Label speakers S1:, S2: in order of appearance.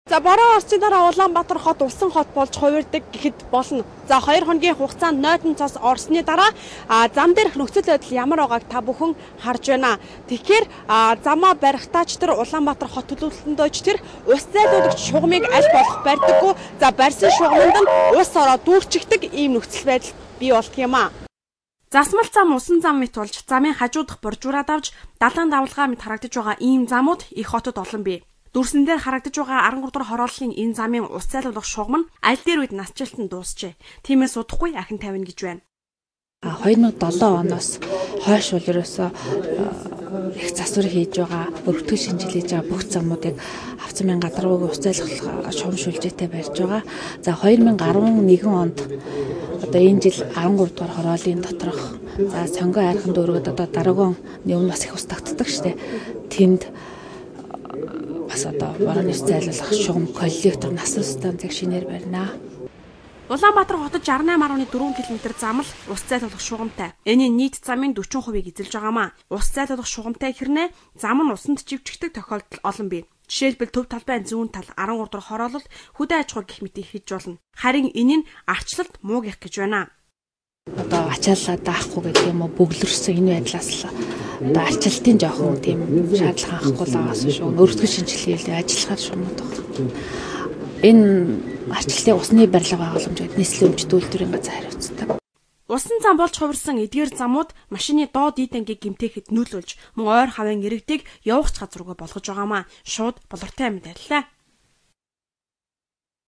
S1: За бороо орсны дараа Улаанбаатар хот усан хот болж хувирдаг гэхэд болно. За 2 хоногийн хугацаанд нойтон цос орсны дараа зам дээрх нөхцөл байдал ямар байгааг та бүхэн харж байна. Тэгэхээр замаа барихтаач тэр Улаанбаатар хот төлөвлөлтөндөө ч тэр ус зайлуулагч шугамыг аль болох барьдаггүй. За барьсан шугамд нь ус ороо дүүрчигдэг ийм нөхцөл байдал бий болдго юм аа. Засмал зам усан зам мэт болж замын хажуудах боржуураад авч далайн давлгаа мэт харагдаж байгаа ийм замууд их хотод олон бий. Дүрсэн дээр харагдаж байгаа 13 дугаар хорооллын энэ замын ус зайлуулах шугам нь аль дээр үед насжилт нь дуусчээ. Тиймээс удахгүй ахин тавина гэж байна.
S2: 2007 оноос хойш бол ерөөсөө их засвар хийж байгаа, өргөтгөл шинжилж байгаа бүх замуудыг Авцамын гадаргуугийн ус зайлуулах шугам шүлжээтэй барьж байгаа. За 2011 онд одоо энэ жил 13 дугаар хорооллын доторх за Сонгон айрхан дүүргэд одоо дараагийн өмнө бас их ус тогтдог штэ. Тэнд бас одоо борооны ус зайлуулах шугам коллектор насос станцыг шинээр барина.
S1: Улаанбаатар хотод 68.4 км зам л ус зайлуулах шугамтай. Энэ нийт замын 40%-ийг эзэлж байгаамаа. Ус зайлуулах шугамтай хэрнээ зам нь усанд живчгдэг тохиолдол олон бий. Жишээлбэл төв талбайн зүүн тал 13 дугаар хороолол хөдөө аж ахуй гэх мэтийг хийж болно. Харин энэ нь арчлалт муугих гэж байна.
S2: Одоо ачааллаа даахгүй гэдэг юм уу, бөглөрсөн энэ байдлаас л одоо арчилтын жоохон тийм шаардлага хангахгүй л байгаас шүү. Өргөтгөл шинжилгээ ажиллахаар шугамуд байна. Энэ арчлалыг усны барилга байгууламж гэдэг нийслэлийн өмчт үйлдвэрийн газар хариуцдаг.
S1: Усан зам болж хувирсан эдгээр замууд машины доод эд ангийг гэмтээхэд нөлөөлж, мөн ойр хавийн иргэдийг явах ч газаргүй болгож байгаамаа. Шууд болортой мэдээллээ.